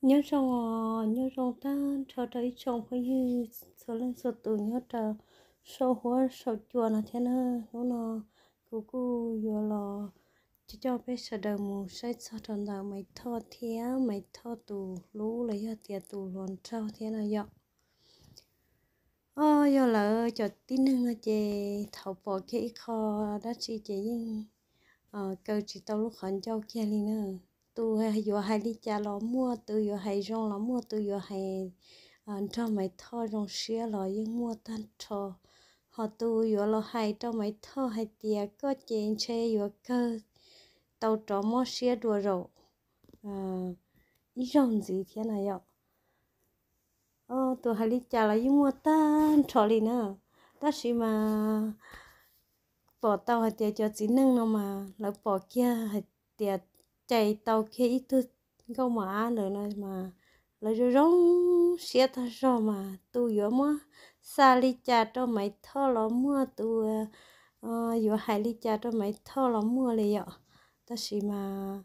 Nyob zoo, nyob zoo tag nrho rau ib tsoom phooj ywg txhua leej txhua tus nyob rau saum huab saum cua no thiab na. Hnub no kuv kuj yuav los coj peb sawv daws mus saib txog rau ntawm Maiv Thoj thiab Maiv Thoj tus hlub los yog tias tus hluas nraug thiab no yom. Os, yog lawv cov tib neeg no ces thaum pom kiag ib qho dab tsi ces yeej kaw tsis tau lub qhov ncauj kiag li na. Tus yuav hais li cas los muaj, tus yuav hais zoo los muaj, tus yuav hais nrog Maiv Thoj zoo siab los yeej muaj tag nrho. Ho tus yuav los hais rau Maiv Thoj hais tias koj ces ntshe yuav kawg tau rov mob siab dua zaum ib zaug ntxiv thiab na yom. Tus hais li cas los yeej muaj tag nrho li na. Tab sis mas pom tau hais tias cov txiv neej no mas lawv pom kiag hais tias cais tau kiag ib tug nkauj mos ab ntawd no mas lawv zoo zoo siab tag zog mas tus yuav muab xa li cas rau Maiv Thoj los muaj, tus yuav hais li cas rau Maiv Thoj los muaj li yom. Tab sis mas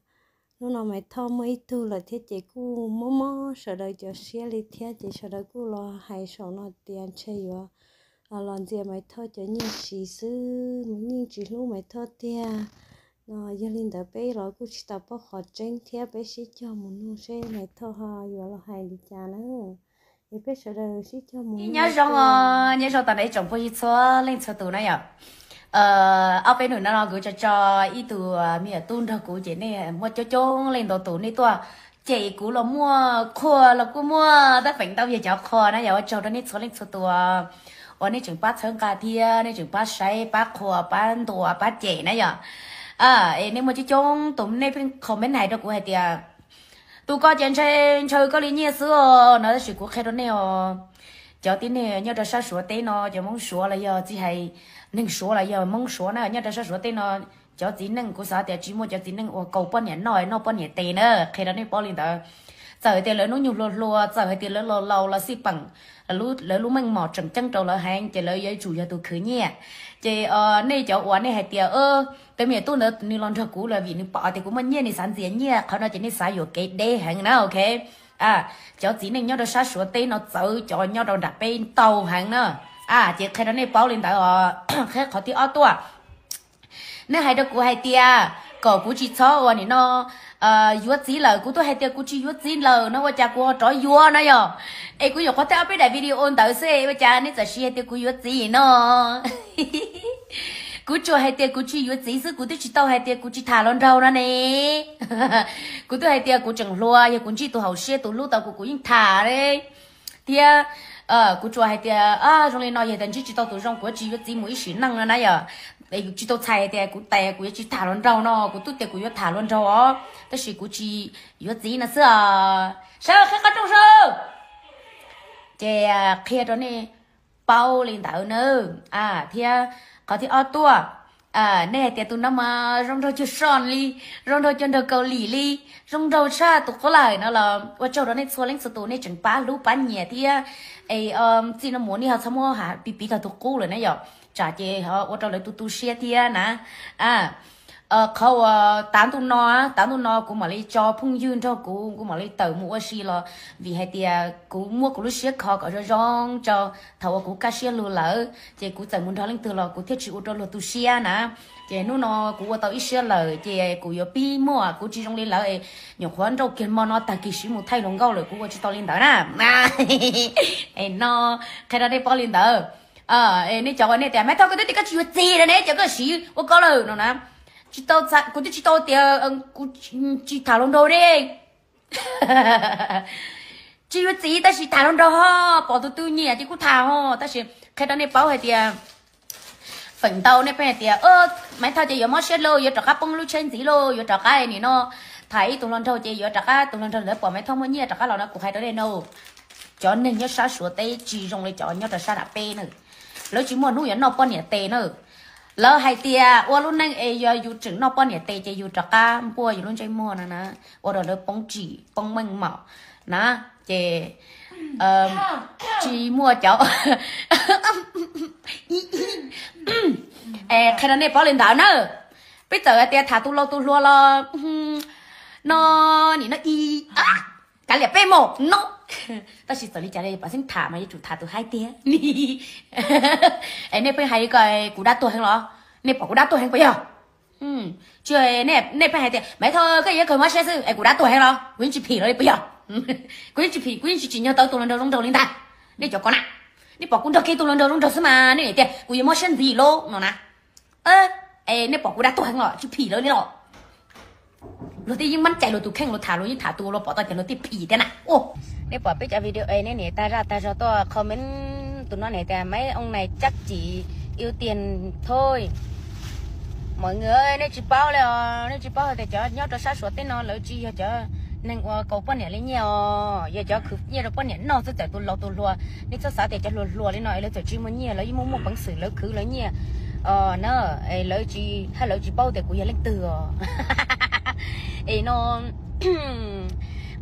hnub no Maiv Thoj muaj ib tug lawm thiab ces kuj mob mob sawv daws cov siab li thiab ces sawv daws kuj los hais saum no tias ntshe yuav los ntxias Maiv Thoj cov nyiaj siv xwb, yeej tsis hlub Maiv Thoj tiag no. Yog li ntawd peb los kuj tsis tau paub qhov tseeb thiab, peb sib cog mus nug seb Maiv Thoj ho yuav los hais li cas na. Es peb sawv daws sib cog mus nyob zoo, nyob zoo tas ntawm ib tsoom phooj ywg txhua leej txhua tus na yom. Ob peb hnub no no kuv tso tso ib tug me nyuam tub nrog kuv ces nej muaj coob coob leej ntau tus nej tuaj cem kuv los muaj, qhuas los kuj muaj, tab feem ntau yog cov qhuas na yom. Ua tsaug rau nej txhua leej txhua tus uas nej tseem pab txhawb nqa thiab nej tseem pab saib, pab qhuas, pab ntuas, pab cem na yom. Es nej muaj coob coob tus nej pheej comment hais rau kuv hais tias tus ko ces ntshe ntshaw koj li nyiaj xwb os no, tab sis kuv qhia rau nej os, cov tib neeg nyob rau sab Suav teb no, cov Hmoob Suav los yog txiv hais neeg Suav los yog Hmoob Suav na, nyob rau sab Suav teb no cov txiv neej kuv xav tias tsis muaj cov txiv neej uas kaus poj niam noj, noj poj niam tes na, qhia rau nej paub li ntawd. Txawm tias lawv hnub nyoog hluas hluas, txawm hais tias lawv laus laus los xij peem, lawv lub meej mom tseem ceeb rau lawv heev ces lawv yuav tsum yog tus khwv nyiaj. Ces nej cov uas nej hais tias tus me nyuam tub ntawd nws los nrog kuv los vim nws pom tias kuv muaj nyiaj nws xav ntxias nyiaj, qhov no ces nej xav yuam kev deb heev na, ok. Cov txiv neej nyob rau sab Suav teb no txawv cov nyob rau nram peb ntau heev na. Ces qhia rau nej paub li ntawd os. Qhia qhov thib ob tuaj. Nej hais rau kuv hais tias kom kuv tsis txhob ua nim no yuav txiv lawm, kuv twb hais tias kuv tsis yuav txiv lawm no ua cas kuv ho rov yuav na yom. Es kuv nyuam qhuav thaij ob peb daim video ntawd xwb ua cas nej txawm siv hais tias kuv yuav txiv no. Kuv tsuas hais tias kuv tsis yuav txiv xwb, kuv twb tsis tau hais tias kuv tsis tham hluas nraug no ne. Kuv twb hais tias kuv tseem hluas, yog kuv ntsib tus haum siab tus hlub tau kuv, kuv yeej tham li. Thiab kuv tsuas hais tias zoo li no yog tias ntsib tsis tau tus zoo kuv yuav tsis yuav txiv mus ib sim neej no na yom. Tsis tau txhais hais tias kuv tes kuv yuav tsis tham hluas nraug no, kuv twb tias kuv yuav tham hluas nraug os, tab sis kuv tsis yuav txiv no xwb os. Sawv qhia qhov rooj sawv. Ces qhia rau nej paub li ntawd na. Thiab qhov thib ob tuaj, nej hais tias tus no mas zoo nraug cuag Soj li, zoo nraug cuag nraug Kaus Lim li, zoo nraug tshaj tus qub lawm no los ua tsaug rau nej txhua leej txhua tus nej tseem pab hlub pab nyiam thiab. Es txij no mus nej ho txhob muab piv piv txog tus qub lawm na yom, tsam ces ua rau lawv tu tu siab thiab na. Qhov uas tav ntuj no, tav ntuj no kuv mam li tso phooj ywg nrog kuv, kuv mam li tawm mus ua si los vim hais tias kuv muab kuv lub siab kho kom zoo zoo tso. Thaum uas kuv kaj siab lug lawm ces kuv txawm mus nrog leej twg los kuv thiaj tsis ua rau luag tu siab na. Ces hnub no kuv ua tau ib siab lawm ces kuv yuav pib muaj, kuv tsis zoo li lawv nyuam qhuav nrauj kiag hmo no tag kis siv mus thaij hluas nkauj lawm, kuv ua tsis tau li ntawd na. Es no, qhia rau nej paub li ntawd. Nej cov uas nej tias Maiv Thoj koj twb tias koj tsis yuav txiv lawm ne, ces koj siv ua koj lawm no na. Kuv twb tsis tau tias kuv tsis tham hluas nraug ne. Tsis yuav txiv tab sis tham hluas nraug ho, pom tus twg nyiam ces kuj tham ho, tab sis qhia rau nej paub hais tias feem ntau nej pheej hais tias Maiv Thoj ces yuav mob siab lauj, yuav rov qab poob lub tsheb ntxiv lauj, yuav rov qab nim no tham ib tug hluas nraug ces yuav rov qab, tus hluas nraug ntawd pom Maiv Thoj muaj nyiaj rov qab los no, kuv hais rau nej no, cov neeg nyob sab Suav teb tsis zoo li cov nyob rau sab nram peb na. Lawv tsis muaj hnub yuav noj poj niam tes na. Lawv hais tias ua lub neej es yog yus tseem noj poj niam tes ces yus rov qab npuaj yus lub ntsej muag no na, ua rau lawv poob tsim poob meej mom na. Ces tsis muaj cov qhia rau nej paub li ntawd na. Peb txawm hais tias tham tus laus tus hluas los no, nim no i A liam peb mus no. Tab sis txawm li cas li pom xeeb tham mas yuav tsum tham tus haib tiag. Es nej pheej hais li ko, kuv dab tuag heev los? Nej pom kuv dab tuag heev puas yog? Tsis, nej pheej hais tias Maiv Thoj koj yuav kawg mob siab xwb es kuv dab tuag heev los? Kuv yeej tsis phim los li puas yog? Kuv yeej tsis phim, kuv yeej tsis tsim nyog tau tus hluas nraug zoo nraug li ntag. Nej cov ko na, nej pom kuv nrog kiag tus hluas nraug zoo nraug xwb mas nej tias kuv yuav mob siab ntxiv lauj no na. Es nej pom kuv dab tuag heev los tsis phim lawv li los? Luag twb yeej mab cai luag tus kheej, luag tham luag yeej tham tus luag pom tau tias luag thiaj phim thiab na. Nej pom peb cov video es nej niam tag zaj tag zog tuaj comment tus no niam tias Maiv Thoj này chắc chỉ yêu tiền thôi. Mọi người ơi, nej tsis paub li os, nej tsis paub hais tias cov nyob rau sab Suav teb no lawv tsis yog cov neeg uas kaus poj niam li nyiaj os, yog cov khwv nyiaj rau poj niam noj xwb, txawm tus laus tus hluas. Nej txhob xav tias cov hluas hluas li no es lawv txawm tsis muaj nyiaj, lawv yeej muaj muaj peev xwm lawv khwv lawv nyiaj na. Lawv tsis, hab lawv tsis paub tias kuv yog leej twg os. Es no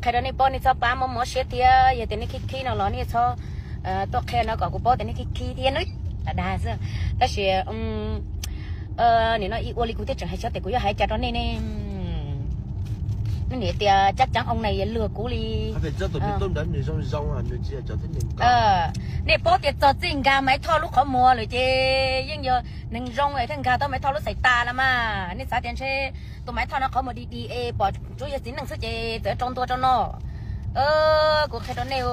qhia rau nej paub, nej txhob pab mob mob siab thiab, yog tias nej khib khib no los nej txhob tuaj qhia no kom kuv paub tias nej khib khib thiab na. Dag xwb. Tab sis nim no ib ua li kuv thiaj tseem hais xyov tias kuv yuav hais cas rau nej ne. Nej niam tias chắc chắn ông này lừa kuv li. Nej paub tias txog txij nkag Maiv Thoj lub qhov muag lawm ces yeej yog neeg zoo es thiaj nkag tau Maiv Thoj lub xais tas los mas. Nej xav tias ntshe tus Maiv Thoj no qhov muag dig dig es pom tsuav yog txiv neej xwb ces txawm rau ntua rau no. Kuv qhia rau nej,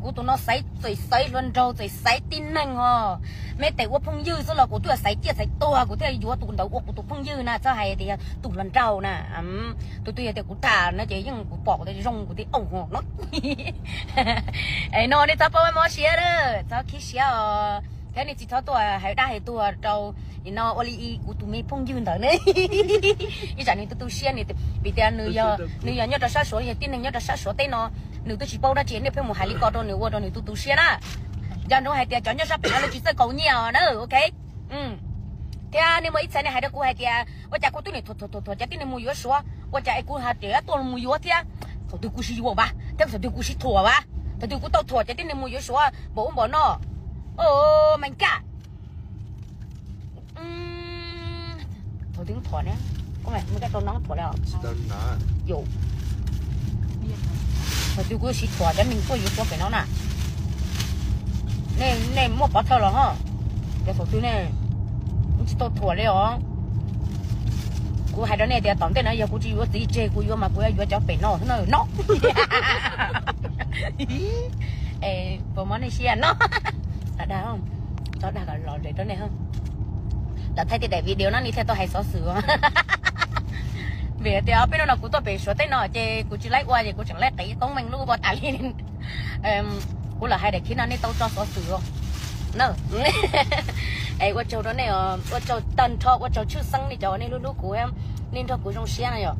kuv tus no xaiv txawm xaiv hluas nraug txawm xaiv tib neeg os. Meb tes ua phooj ywg xwb los kuv twb xaiv ciaj xaiv tuag kuv thiaj yuav tus ntawd ua kuv tus phooj ywg na, txhob hais tias yog tus hluas nraug na. Tus twg yog tias kuv tham no ces yeej kuv pom kuv tias zoo kuv thiaj ua no. Es no nej txhob pab mob siab, txhob khib siab os. Thiab nej tsis txhob tuaj hais dab hais tuag rau no ua li kuv tus me phooj ywg ntawd ne. Ib tsam nws tu tu siab, vim tias nws yog nyob rau sab Suav, yog tib neeg nyob rau sab Suav teb no, nws twb tsis paub dab tsi, nej pheej mus hais li ko rau nws ua rau nws tu tu siab na. Nco ntsoov hais tias cov nyob sab pem no lawv tsis txawj kaus nyiaj os na, ok. Thiab nej muaj ib txhia nej hais rau kuv hais tias ua cas kuv twb niam thuam thuam thuam cov tib neeg mus yuav Suav, ua cas es kuv hais tias tuaj mus yuav thiab. Thaum twg kuv sib yuav vas thiab, thaum twg kuv sib thuam vas, thaum twg kuv tau thuam cov tib neeg mus yuav Suav npaum ub npaum no. Mas kaj thaum twg thuam ne, mus kaj tau no thuam lawm. Thaum twg kuv sib thuam cov neeg tuaj yuav Suav pem no na. Nej muaj pov thawj los ho, cov thaum twg ne, kuv tsis tau thuam li os. Kuv hais rau nej tias tom ntej no yog kuv tsis yuav txiv tseg kuv yuav mas kuv yuav yuav cov pem no xwb na no. Puas mob nej siab no? Dag, txhob dag kom lom zem rau nej. Lawv thaij tej daim video no nej thiaj tau hais xov xwm. Vim tias peb hnub no kuv tuaj pem Suav teb no ces kuv tsis laib ua ces kuv tseem laib qiv koob meej lub ua tas li. Kuv lam hais daim khiv no nej tau tso xov xwm na. Ua tsaug rau nej, ua tsaug tag nrho, ua tsaug tshwj xeeb nej cov uas nej hlub hlub kuv, nej nrog kuv zoo siab na yom.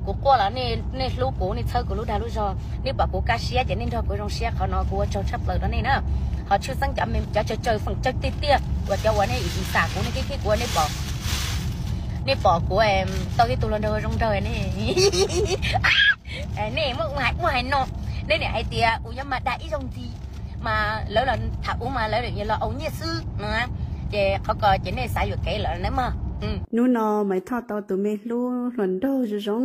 Kuv quaj los nej hlub kuv, nej txhawb kuv lub dag lub zog, nej pom kuv kaj siab ces nej nrog kuv zoo siab, qhov no kuv ua tsaug tshaj plaws rau nej na. Ho tshwj xeeb cov me cov tsawg tsawg feem tsawg tiag tiag uas cov uas nej ib xam kuv, nej khib khib kuv, nej pom, nej pom kuv tau ib tug hluas nraug zoo nraug ne. Nej muaj ua hais no, nej niam hais tias kuv yuav mas dag ib zaug ntxiv, mas lawv los tham kuv mas lawv los au nyiaj xwb no. Ces qhov ko ces nej xav yuam kev lawm na mog. Hnub no Maiv Thoj tau tus me hlub hluas nraug zoo zoo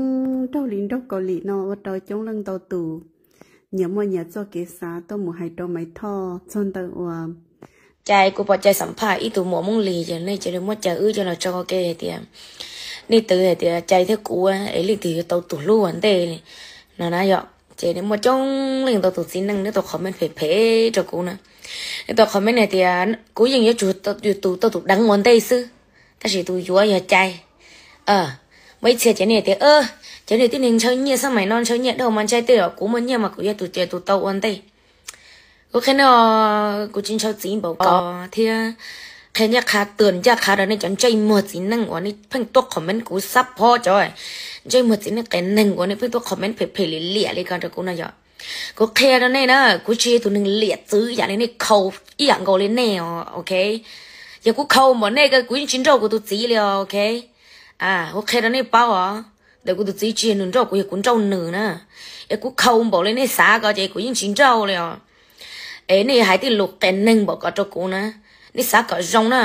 nraug li nraug Kaus Lim no ua rau coob leej ntau tus nyias muaj nyias txoj kev xav tuaj mus hais rau Maiv Thoj txog ntawm uas Cai, kuv pom Cai xam phaj ib tug muam Hmoob Lis ces nej cia li muab Cai wb coj los tso ua ke hais tias, nej twv hais tias Cai thiab kuv es leej twg yuav tau tus hlub ua ntej no na yom. Ces nej muaj coob leej tau tus txiv neej neb tau comment phem phem rau kuv na. Neb tau comment hais tias kuv yeej yuav tsum yog tus tau tus deev ua ntej xwb, tab sis tus yuav yog Cai. Muaj ib txhia ces nej tias, ces nej tib neeg ntshaw nyiaj xab mais no ntshaw nyiaj dhau mas ntshai tej yom, kuv muaj nyiaj mas kuv yog tus ces tus tau ua ntej. Kuv qhia nej, kuv tsis ntshaw txiv npaum ko thiab. Qhia ncaj qha, tw ncaj qha rau nej cov ntsej muag txiv neej uas nej pheej tuaj comment kuv xab phob cov ntsej muag txiv neej qias neeg uas nej pheej tuaj comment phem phem liam liam li ko rau kuv no yom. Kuv qhia rau nej na, kuv tsis yog tus neeg liam txwv yam li nej khau ib yam nkaus li nej os, ok. Yog kuv khau npaum nej ko kuv yeej tsis nrauj kuv tus txiv li os, ok. Kuv qhia rau nej paub os, ntawm kuv tus txiv tsis yog nws nrauj kuv, yog kuv nrauj nws na. Es kuv khau npaum li nej xav ko ces kuv yeej tsis nrauj li os. Es nej hais tej lus qias neeg npaum ko rau kuv na, nej xav kom zoo na.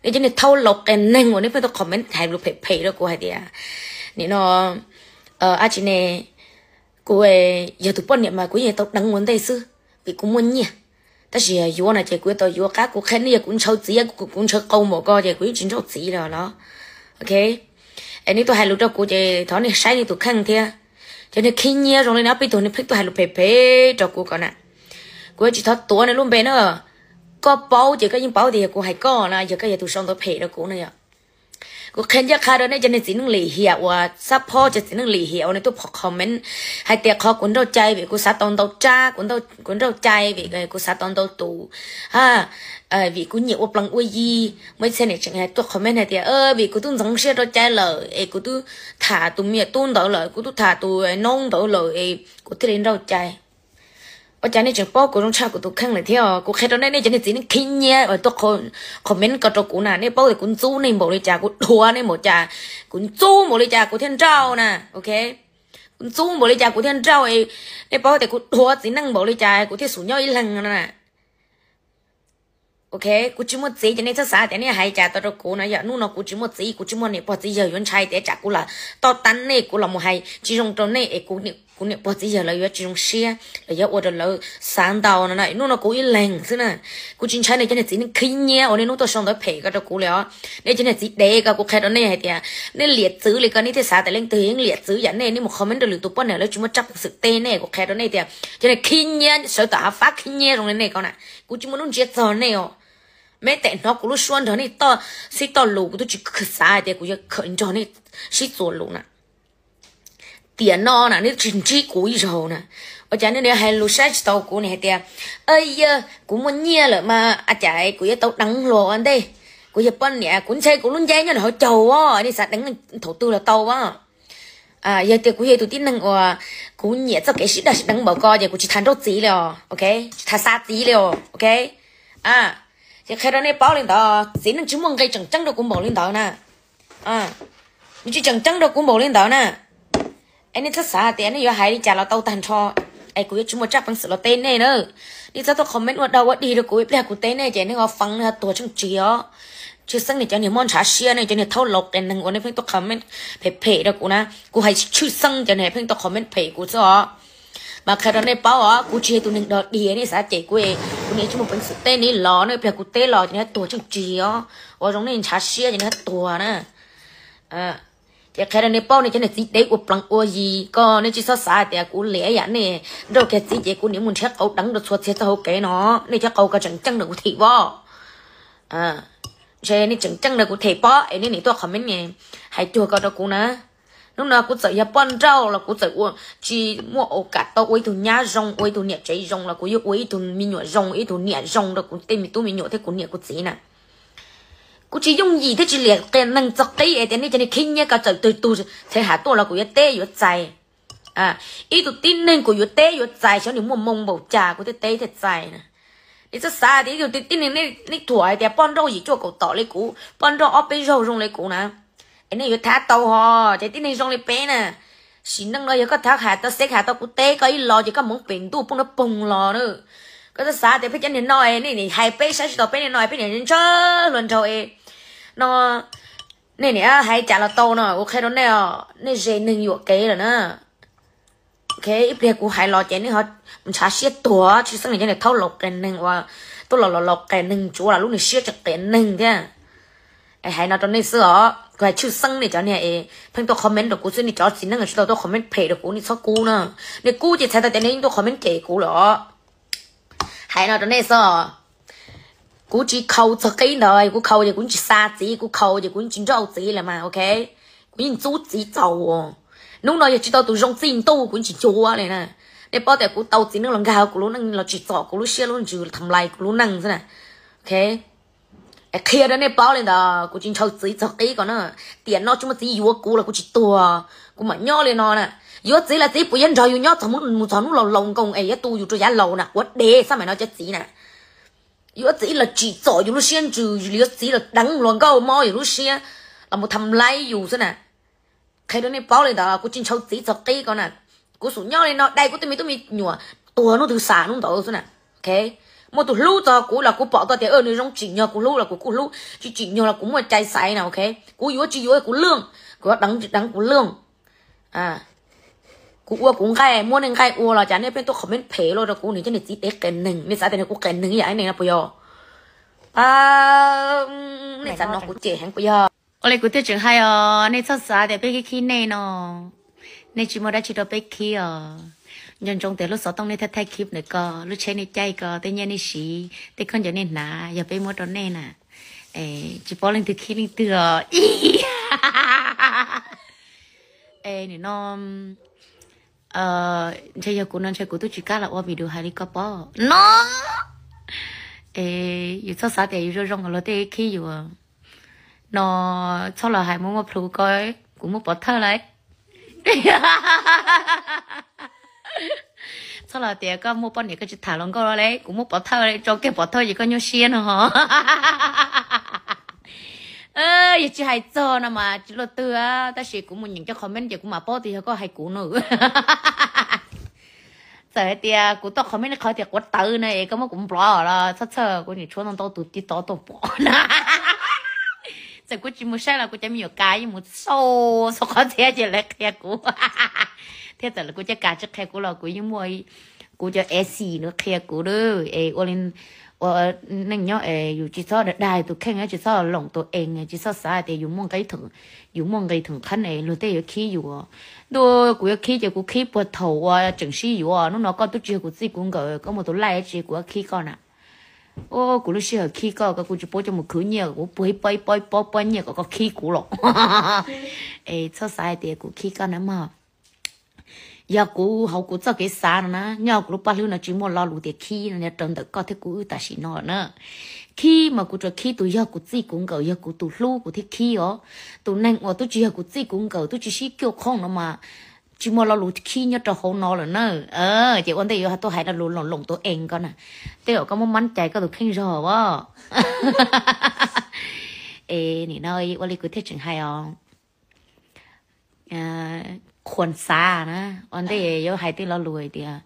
Nej cov niag thaub laus qias neeg uas nej pheej tuaj comment hais lus phem phem rau kuv hais tias, nim no, ab tsi ne, Kuv yog tus poj niam mas kuv yeej tau deev ua ntej xwb, vim kuv muaj nyiaj. Tab sis yuav no ces kuv yuav tau yuav qab. Kuv qhia nej, yog kuv ntshaw txiv, kuv ntshaw qau npaum ko ces kuv yeej tsis nrauj txiv lawm los. Ok, es nej tuaj hais lus rau kuv ces thov nej saib nej tus kheej thiab. Cov niag khib nyiab zoo li no, ob peb tug niag pheej tuaj hais lus phem phem rau kuv ko na. Kuv yuav tsis thov tuav nws lub npe na. Koj paub ces koj yeej paub tias yog kuv hais koj na, yog koj yog tus sau ntawv phem rau kuv na yom. Kuv qhia ncaj qha rau nej cov niag txiv neej lim hiam uas xab phob, cov txiv neej lim hiam uas nej tuaj pom comment hais tias qhov kuv nrauj cai vim kuv xav tau ntau rab, kuv nrauj cai vim kuv xav tau ntau tus, vim kuv nyiam ua plees ua yi. Muaj ib txhia niam tseem hais tuaj comment hais tias vim kuv twb ntxeev siab nrauj cai lawm es kuv twb tham tus me nyuam tub ntawd lawm, kuv twb tham tus noob ntawd lawm es kuv thiaj li nrauj cai. Ua cas nej tseem paub kuv zoo tshaj kuv tus kheej lawm thiab? Kuv qhia rau nej, nej cov niag txiv neej khib nyiab uas tuaj comment ko rau kuv na, nej paub tias kuv ntxub nej npaum li cas, kuv dhuav nej npaum cas, kuv ntxub npaum li cas kuv thiaj nrauj na, ok? Kuv ntxub npaum li cas kuv thiaj nrauj, nej paub tias kuv dhuav txiv neej npaum li cas kuv thiaj xum nyob ib leeg no na. Ok, kuv tsis muaj txiv ces nej txhob xav tias nej hais cas tau rau kuv no yom. Hnub no kuv tsis muaj txiv, kuv tsis muaj niam pog txiv yawg yuav ntshai tias tsam kuv los toj tab nej, kuv los mus hais tsis zoo rau nej es kuv niam pog txiv yawg lawv yuav tsis zoo siab, lawv yuav ua rau lawv xav ntau no na. Hnub no kuv ib leeg xwb na, kuv tsis ntshai nej cov niag txiv neej khib nyiab uas nej hnub tuaj sau ntawv phem ko rau kuv li os. Nej cov niag txiv dev ko, kuv qhia rau nej hais tias nej liam txwv li ko, nej thiaj xav tias leej twg yeej liam txwv yam nej, nej mus comment rau lwm tus poj niam lawv tsis muaj tsaj peev xwm teb nej. Kuv qhia rau nej tias cov niag khib nyiab sawv tom hav fab khib nyiab zoo li nej ko na, kuv tsis muaj lub ntsiab txog nej os. Meb tem hnov kuv lub suab nrog nej toj xib toj lus, kuv twb tsis xav hais tias kuv yuav khawm nrog nej sib txuas lus na. Tiam no na nej twb tsis ntsib kuv ib zaug na, ua cas nej hais lus saib tsis taus kuv ne? Hais tias, yog kuv muaj nyiaj lawm mas a cas kuv yuav tau deev luag ua ntej? Kuv yog poj niam, kuv ntshai kuv lub ncaib nyob nram hauv caug, nej xav deev thaum twg los tau. Yog tias kuv yog tus tib neeg uas kuv nyiam txoj kev sib daj sib deev npaum ko ces kuv tsis tas nrauj txiv li os, ok, tsis tas xa txiv li os, ok. Ces qhia rau nej paub li ntawd, txiv neej tsis muaj nqi tseem ceeb rau kuv npaum li ntawd na. Nws tsis tseem ceeb rau kuv npaum li ntawd na. Es nej txhob xav tias nej yuav hais li cas los tau tag nrho, es kuv yuav tsis muaj tsaj peev xwm los teb nej na. Nej txhob tuaj comment ua dog ua dig rau kuv, ib pliag kuv teb nej ces nej ho feeb, nej ho tuag tsheej tsig os. Tshwj xeeb nej cov niag mob ntshav siab, nej cov niag thaub laus qias neeg uas nej pheej tuaj comment phem phem rau kuv na. Kuv hais tshwj xeeb cov niag pheej tuaj comment phem kuv xwb os. Mas qhia rau nej paub os, kuv tsis yog tus neeg dog dig nej xav cem kuv, kuv niam tsis muaj peev xwm teb nej los, nej pliag kuv teb los ces nej tuag tsheej tsig os. Ua zoo nej ntshav siab ces nej tuag na. Ces qhia rau nej paub, nej cov niag txiv dev ua plees ua yi ko, nej tsis txhob xav tias kuv liam yam nej. Nrauj kiag txiv ces kuv niam mus nrhiav qau deev rau txhua txhia txoj hauv kev no, nej cov qau ko tseem ceeb rau kuv them pob. Ntshe nej tseem ceeb rau kuv them pob es nej nim tuaj comment hais cuag ko rau kuv na. Hnub no kuv txawm yog poj nrauj los kuv txawm ua, tsis muaj au kam tau ua ib tug nyab zoo, ua ib tug niam tsev zoo los kuv yuav ua ib tug me nyuam zoo, ib tug niam zoo rau kuv tej me tub me nyuam thiab kuv niam kuv txiv na. Kuv tsis yooj yim thiab tsis liam qias neeg txog qib es tias nej cov niag khib nyiab ko txawm twg tug txhev ham tuaj los kuv yuav teb yuav txais. Ib tug tib neeg kuv yuav teb yuav txais, xyov nws muaj moo npaum cas kuv thiaj teb thiaj txais na. Nej txhob xav tias ib tug tib neeg, nej thuam hais tias poj nrauj yim cuaj kaum tom li kuv, poj nrauj ob peb zaug zoo li kuv na, es nej yuav thab tau ho, ces tib neeg zoo li peb na. Sim neej no yog koj thab ham tau, xeb ham tau kuv teb koj ib los ces koj mus pem ntuj poob nrov poog los na. Koj txhob xav tias peb cov niag no, nej nim hais peb saib tsis taus peb niag no, peb niag ntshaw hluas nraug no. Nej nim hais cas los tau no, kuv qhia rau nej, nej ze neeg yuam kev lawm na. Ok, ib pliag kuv hais los ces nej ho ntshav siab tuag, tshwj xeeb nej cov niag thaub laus qias neeg uas tuaj los los laus qias neeg tsuav los lub niag siab tseem qias neeg thiab. Es hais no rau nej xwb os, kuv hais tshwj xeeb nej cov niag es pheej tuaj comment rau kuv xwb, nej cov txiv neej tsis tau tuaj comment phem rau kuv, nej txhob kub na. Nej kub ces txhais tau tias nej yeej tuaj comment cem kuv lawm os. Hais no rau nej xwb os, kuv tsis khaus txog qib ntawd, kuv khaus ces kuv tsis xa txiv, kuv khaus ces kuv tsis nrauj txiv lawm mas, ok. Kuv yeej ntxub txiv txaus. Hnub no yog tsis tau tus zoo txij ntuj kuv tsis cuav li na. Nej paub tias kuv tau txiv neej los nkag kuv lub neej los tsim txom kuv lub siab lub ntsws, tham lais kuv lub neej xwb na. Ok, qhia rau nej paub li ntawd, kuv tsis ntshaw txiv txog qib ko na. Tiam no tsis muaj txiv yuav kuv los kuv tsis tuag, kuv mam nyob li no na. Yuav txiv los txiv puas yuav nrog yus nyob txog mus txog hnub laus laus nkoos es yuav tu yus rau yav laus na, quav dev xab maim no cov txiv na. Yuav txiv los tsim txom yus lub siab ntsws, yuav txiv los deev hluas nkauj mob yus lub siab, los mus tham lais yus xwb na. Qhia rau nej paub li ntawd, kuv tsis ntshaw txiv txog qib ko na. Kuv xub nyob li no dai kuv tej me tub me nyuam tuag hnub twg xam hnub ntawd xwb na. Ok, muaj tus hlub txog kuv los kuv pom tau tias nws zoo tsim nyog kuv hlub los kuv kuj hlub, tsis tsim nyog los kuv muaj cai xaiv na. Ok, kuv yuav tsis yuav kuv lwj, kuv yuav deev tsis deev kuv lwj. Kuv Kuv ua kuv nqaij, muab nej nqaij ua los cas nej pheej tuaj comment phem los rau kuv, nws cov niag txiv dev qias neeg, nej xav tias nws kuv qias neeg yam nej no puas yog? Nej xav no kuv cem heev puas yog? Ua li kuv thiaj tseem hais os, nej txhob xav tias peb khib khib nej no, nej tsis muaj dab tsi rau peb khib os. Nco ntsoov tias lub xov tooj nej thaij thaij khib ntawm ko, lub tsheb nej caij ko, tej nyiaj nej siv, tej khaub ncaws nej hnav, yog peb muab rau nej na. Tsis paub leej twg khib leej twg os. Es nim no ntshe yog kuv no ntshe kuv twb tsis kam los ua video hais li koj pob no. Es yus txhob xav tias yus zoo zoo los luag tej khib yus no. Txhob los hais muaj muaj plhu ko, kuv muaj pov thawj lawm. Txhob los tias koj muaj poj niam koj tsis tham hluas nkauj li, kuv muaj pov thawj, tso kiag pov thawj ces koj nyuaj siab no. Yog tsis hais txog no mas tsis luaj twg, tab sis kuv mus nyeem cov comment ces kuv mam paub tias yog koj hais kuv no. Txawm hais tias kuv tau comment qhov tias quav tawv na es koj muab kuv block los txhob txhawj, kuv niam tshuav ntau ntau tus TikTok tuaj pom na. Txawm kuv tsis mus saib los kuv cov me nyuam kas yeej mus xauj xauj qhov txhia ces lawv qhia kuv. Thiab txawm kuv cov kas tsis qhia kuv los kuv yeej muaj kuv cov esi nws qhia kuv. Es ua li, ua neej nyob es yus tsis txhob dag dag tus kheej, tsis txhob loom tus ees, tsis txhob xav tias yus muaj nqi, yus muaj nqi theem qhab es luag tej yuav khib yus. Ntuj, kuv yuav khib ces kuv khib puag thaum uas tseem sib yuav, hnub no koj twb tsis yog kuv txij kuv nkawm, koj muaj tus laij tsi kuv yuav khib koj na. Kuv lub sij hawm khib koj, koj kuv tsis paub coj mus khwv nyiaj, kuv puag ib pob ib pob ib pob nyiaj kom koj khib kuv los. Es txhob xav hais tias kuv khib koj na mog. Yog kuv hauv kuv txoj kev xav no na, nyob kuv lub paj hlwb no tsis muaj lo lus tias khib no, nyob rau ntawm koj thiab kuv wb tam sim no na. Khib mas kuv tsuas khib tus yog kuv txij kuv nkawm, yog kuv tus hlub kuv thiaj khib os. Tus neeg uas twb tsis yog kuv txij kuv nkawm, twb tsis sib cuaj khooj no mas tsis muaj lo lus khib nyob rau hauv no lawm na. Ces ua ntej yuav tuaj hais lo lus loom loom tus ees ko na, tej zaum koj muab mab cais koj tus kheej zog as. Es nim no ua li kuv thiaj tseem hais os, qhuas xav na, ua ntej yuav hais tej lo lus hais tias,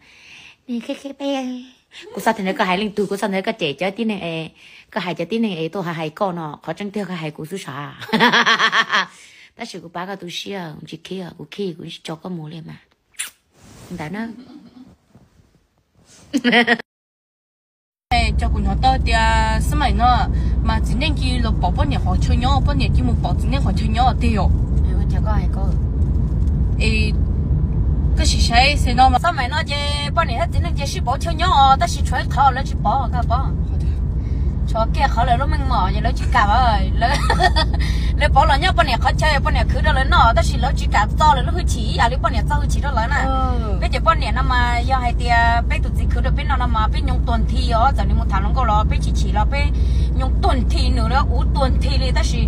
kuv xav tias ntawd koj hais leej twg, kuv xav ntawd koj cem cov tib neeg es, koj hais cov tib neeg es tuaj hais hais koj no, qhov tseeb tiag koj hais kuv xwb sav. Tab sis kuv pab koj tu siab, tsis khib, kuv khib kuv tsis tso koj mus li mas. Ntawd na. Cov kuv hnov tau tias xab maim no mas txiv neej cia li los pom poj niam qhov chaw nyob, poj niam cia li mus pom txiv neej qhov chaw nyob tiag yom? Es koj sim saib xwb no mas xab maim no ces poj niam thiab txiv neej ces sib pom chaw nyob os, tab sis tshuav ib qhov lawv tsis pom, koj pom? Tshuav kiag qhov lawv lub meej mom es lawv tsis kam, lawv pom los nyob poj niam qhov chaw, poj niam khwv rau lawv noj, tab sis lawv tsis kam txo lawv lub hwj chim ib yam li poj niam txo hwj chim rau lawv na. Peb cov poj niam no mas yog hais tias peb tus txiv khwv rau peb noj no mas peb nyooj tuag nthi os, txawm nws mus tham hluas nkauj los peb tsis chim los peb nyooj tuag nthi, nws los ub tuag nthi li, tab sis